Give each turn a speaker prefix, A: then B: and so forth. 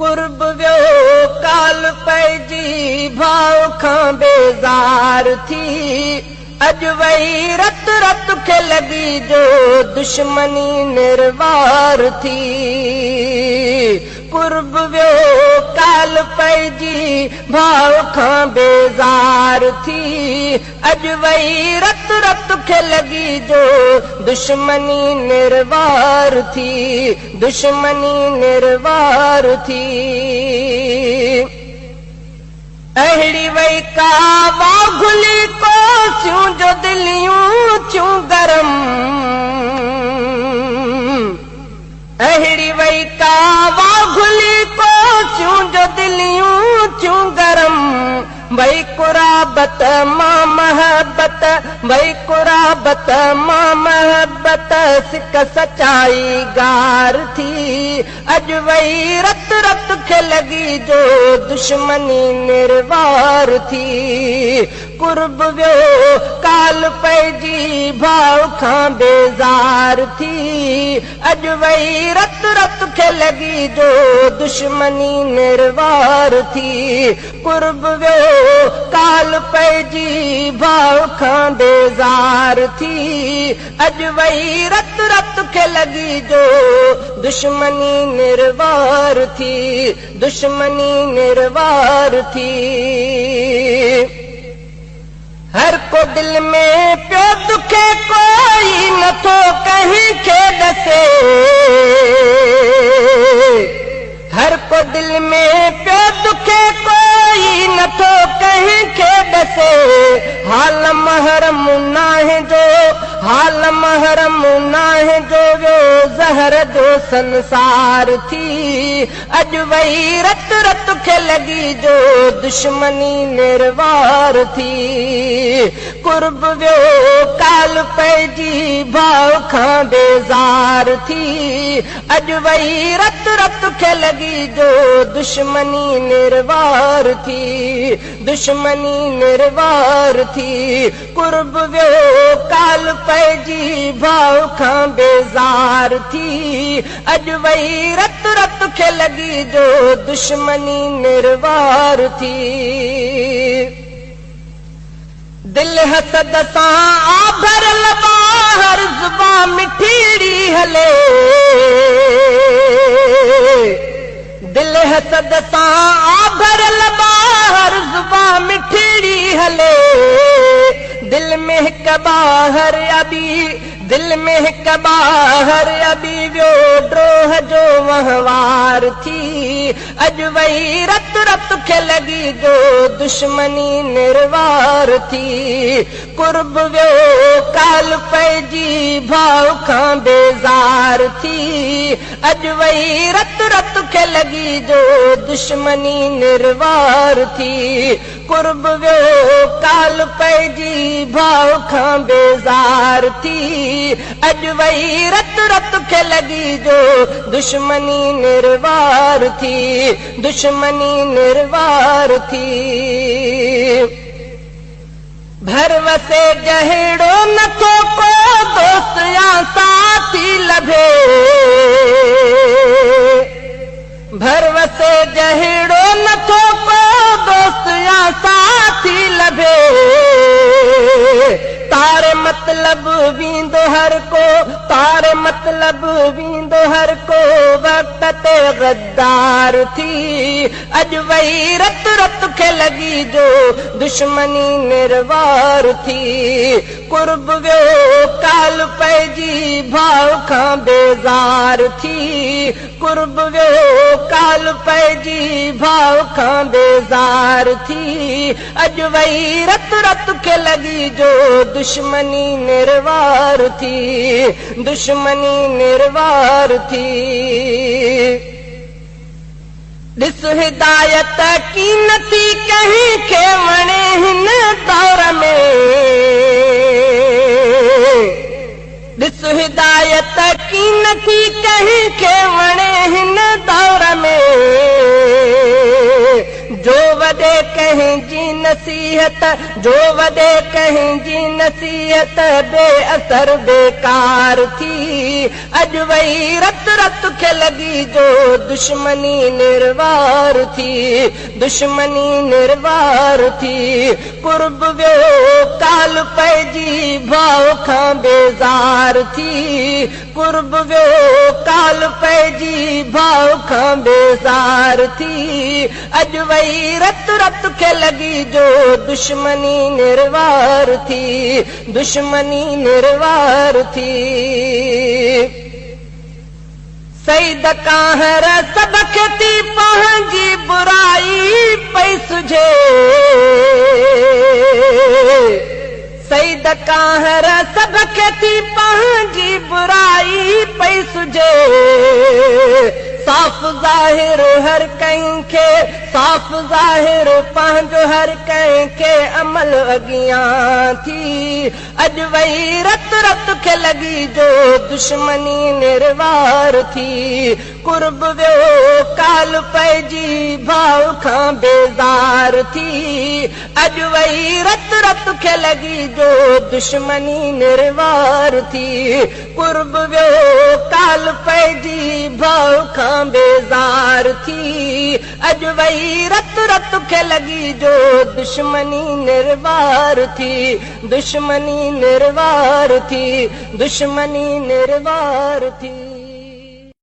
A: قرب ويو ڪال پئجي ڀاءُ کان بيزار ٿي، اڄ وئي رت رت کي لڳي جو دشمني نروار ٿي. قرب ويو ڪال پئجي ڀاءُ کان بيزار ٿي، اڄ وئي رت رت کي لڳي جو دشمني نروار ٿي، دشمني نروار ٿي. اهڙي وئي ڪا واگهلي ڪوسيون جو دليون ٿيون گرم، اهڙي وئي ڪا واگهلي ڪوسيون جو دليون ٿيون گرم. وئي قرابت مان محبت، وئي قرابت مان محبت، سڪ سچائي گار ٿي. اڄ وئي رت رت کي لڳي جو دشمني نروار ٿي. قرب ويو ڪال پئجي ڀاءُ کان بيزار ٿي، اڄ وئي رت رت کي لڳي جو دشمني نروار ٿي. قرب ويو ڪال پئجي ڀاءُ کان بيزار ٿي، اڄ وئي رت رت کي لڳي جو دشمني نروار ٿي، دشمني نروار ٿي. هر ڪو دل ۾ پيو دکي ڪوئي نٿو ڪنهن کي ڏسي، هر ڪو دل ۾ پيو دکي ڪوئي نٿو ڪنهن کي ڏسي. حال محرم ناهي جو، حال محرم ناهي جو ويو زهر جو سنسار ٿي. اڄ وئي رت رت کي لڳي جو دشمني نروار ٿي. قرب ويو ڪال پئجي ڀاءُ کان بيزار ٿي، اڄ وئي رت رت کي لڳي جو دشمني نروار ٿي، دشمني نروار ٿي. قرب ويو ڪال پئجي ڀاءُ کان بيزار ٿي، اڄ وئي رت رت کي لڳي جو دشمني نروار ٿي. دل حسد سان آڀريل ٻاهر زبان مٺيڙي هلي، دل حسد سان آڀريل ٻاهر زبان مٺيڙي هلي. دل ۾ هڪ ٻاهر ابي، دل ۾ هڪ ٻاهر ابي ويو ڊروهه جو وهنوار ٿي. اڄ وئي رت رت کي لڳي جو دشمني نروار ٿي. قرب ويو ڪال پئجي ڀاءُ کان بيزار ٿي، اڄ وئي رت رت کي لڳي جو دشمني نروار ٿي. قرب ويو ڪال پئجي ڀاءُ کان بيزار ٿي، اڄ وئي رت رت کي لڳي جو دشمني نروار ٿي، دشمني نروار ٿي. ڀروسي جهڙو نٿو ڪو دوست يا ساٿي لڀي، ڀروسي جهڙو نٿو ڪو دوست يا ساٿي لڀي. تاري مطلب ويندو هر ڪو، تاري مطلب ويندو هر ڪو وقت تي غدار ٿي. اڄ وئي رت رت کي لڳي جو دشمني نروار ٿي. قرب ويو ڪال پئجي ڀاءُ کان بيزار ٿي، قرب ويو ڪال پئجي ڀاءُ کان بيزار ٿي. اڄ وئي رت رت کي لڳي جو دشمني نروار ٿي، دشمني نروار ٿي. ڏس هدايت ڪين ٿي ڪنهن کي وڻي هن دور ۾، ڏس هدايت ڪين ٿي ڪنهن کي وڻي هن دور ۾. جو وڏي ڪنهن جي نصيحت جو وڏي ڪنهن جي نصيحت بي اثر بيڪار ٿي. اڄ وئي رت رت کي لڳي جو دشمني نروار ٿي، دشمني نروار ٿي. قرب ويو ڪال پئجي ڀاء کان بيزار ٿي، قرب ويو ڪال پئجي ڀاء کان بيزار ٿي. اڄ وئي رت رت کي لڳي جو دشمني نروار ٿي، دشمني نروار ٿي. سيد ڪانهر سڀ کي ٿي پنهنجي برائي پئي سجهي، سيد ڪانهر سڀ کي ٿي پنهنجي برائي پئي سجهي. صاف ظاهر هر ڪنهن کي، صاف ظاهر پنهنجو هر ڪنهن کي عمل اڳيان ٿي. اڄ وئي رت رت کي لڳي جو دشمني نروار ٿي. قرب ويو ڪال پئجي ڀاء کان بيزار ٿي. اڄ وئي رت رت کي لڳي جو دشمني نروار ٿي. قرب ويو ڪال پئجي ڀاء کان بيزار ٿي. اڄ وئي رت رت کي لڳي جو دشمني نروار ٿي، دشمني نروار ٿي، دشمني نروار ٿي.